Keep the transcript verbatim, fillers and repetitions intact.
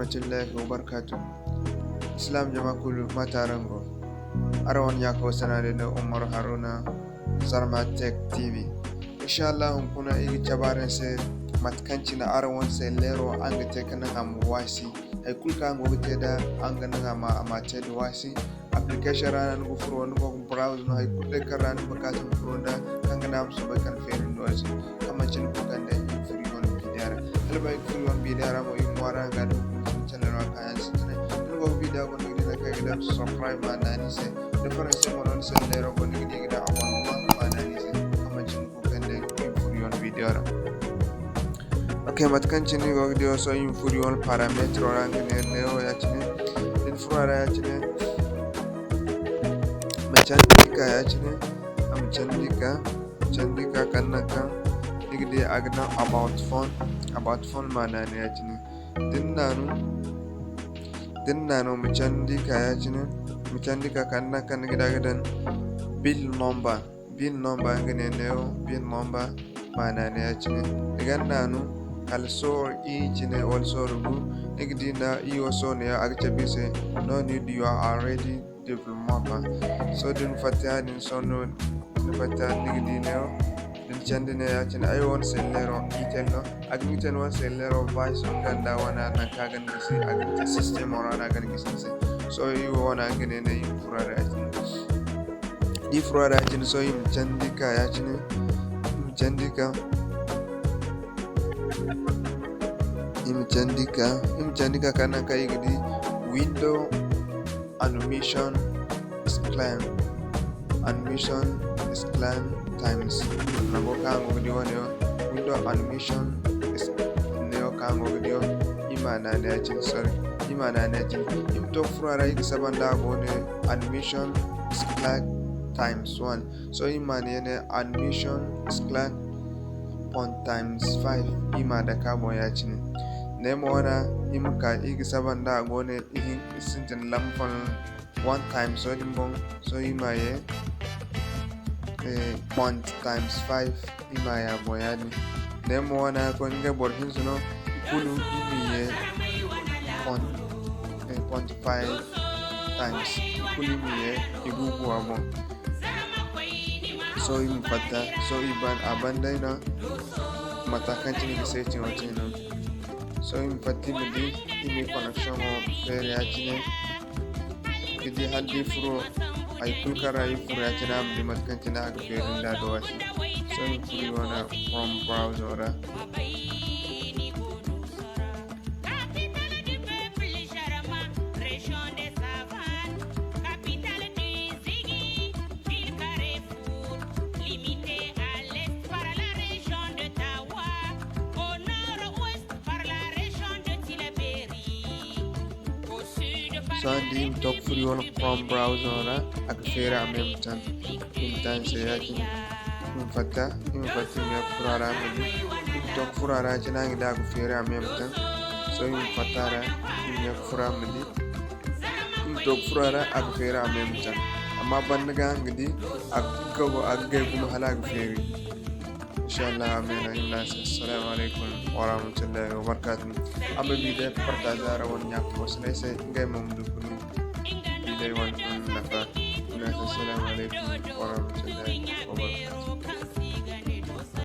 Warahmatullahi wabarakatuh. Islam jama kulu, mate araŋ go? Araŋ wane ɲa kaŋ go sanaadey no Umaru Haruna, Zarma Tech T V. Inshallah hunkuna iri ga cabe araŋ se mate kaŋ cine araŋ wane selleero araŋ ga te ka naŋ a ma waasi. Hay kulu kaŋ araŋ go ga te nd'a, araŋ ga naŋ a ma, a ma te nda waasi. Application ra no ni ga furo, ni go ga browse no, hay kulu day kaŋ ra ni bukata ma furo nd'a, kaŋ ga naŋ a ma soobay ka ni feeri ni do se. Kaŋ manci ni go ga kande iri ga furo iri wane video ra. Hala ba iri ga furo iri wane video ra mo, iri ma ŋwaaray araŋ ga da hunkuna cine channel ra kaayaŋ sintinay. Da ni go ga video guna ni ga di nangu kaŋ i ga daŋ subscribe ma naanu ni se. Da faranse mo no ni selleero go ni ga di i ga daŋ abonnement ma naanu ni se. Kaŋ manci ni go ga kande iri ga furo iri wane video ra. Ok, mate kaŋ cine ni go ga di wo, sohõ iri ma furo iri wane parametro ra, nga ne neewo ya-cine. Da ni furo a ra ya-cine, ma candi ka ya-cine, a ma candi ka, ma candi ka kala nangu kaŋ ni ga di a ga naŋ about phone, about phone ma naanu ya-cine. Da ni naanu, da ni naanu, ma candi ka ya-cine, ma candi ka kala nangu kaŋ ni ga di a ga daŋ bill number. Bill number nga ne neewo, bill number ma naanu ya-cine. Ni ga naanu kala sohõ i cine wala sohõ gu, ni ga di nda i wo sohõ neewo a ga cabe i se, no need, you are already developer. Sohõ da ni fatta yaadin sohõ no, ni fatta yaadin ni ga di neewo, da ni candi ne ya-cine, ay wane selleero Itel no, a ga ni te ni wane selleero version ganda wane nangu kaŋ a ga ni gisi, a ga ni te system ra no a ga ni gisi ni se. Sohõ i wo wane nga ne ne i ma furo a ra ya-cine. Da i furo a ra ya-cine, sohõ i ma candi ka ya-cine, i ma candi ka, i ma candi ka, i ma candi ka kala nangu kaŋ i ga di window animation screen, animation screen times. Nango kaŋ a go ga di wane wo, window animation screen neewo kaŋ a go ga di wo, i ma naanu ya-cine, sorry, i ma naanu ya-cine. I ma to ga furo a ra, i ga saba nda a go ne animation screen times one. Sohõ i ma ne ne animation screen point times five, i ma dake a boŋ ya-cine. Ne mo wane, i ma ka, i ga saba nda a go ne ihin, i sintin lamba fo no, one times wo din boŋ. Sohõ i ma ye, eh, point times five, i ma ye a boŋ yaadin. Ne mo wane, koy ngey boro hinza no, i kulu i ma ye point, eh, point five times, i kulu i ma ye i gugu a boŋ. Sohõ i ma fatta, sohõ i ban, a ban day no, mate kaŋ cine i ga seeti wo te no. Sohõ i ma fatta, i ma di, i ma i connection wo feeri ya-cine. I di hala da i furo, hay kulu kaŋ ra i furo ya-cine, a ma di mate kaŋ cine a ga feeri nda a ga waasi. Sohõ i ma furo i wane Chrome browser ra. Capitale du peuple Jarama, région des savanes, capitale du Zigui, ville carrefour, limitée à l'est par la région de Tawa, au nord-ouest par la région de Tillabéri, au sud par... Sohõ da i ma to ga furo i wane Chrome browser ra, a ga feeri a ma ye ma tan, i ma tan se ya-cine. I ma fatta, i ma fatta, i ma ye ga furo a ra, a ma di. I ma to ga furo a ra, cine a ga di a ga feeri a ma ye ma tan. Sohõ i ma fatta a ra, i ma ye ga furo a ma di. I ma to ga furo a ra, a ga feeri a ma ye ma tan. Amma banda ga nga di, a ga go, a ga gay gumo hala a ga feeri. Inshallah, amin. Assalamu alaikum warahmatullahi wabarakatuh. Amma bi day partage a ra wane ɲa fo sinay se, ngey mo ma du kulu. Bi day wane kulu nafa. Assalamu alaikum warahmatullahi wabarakatuh.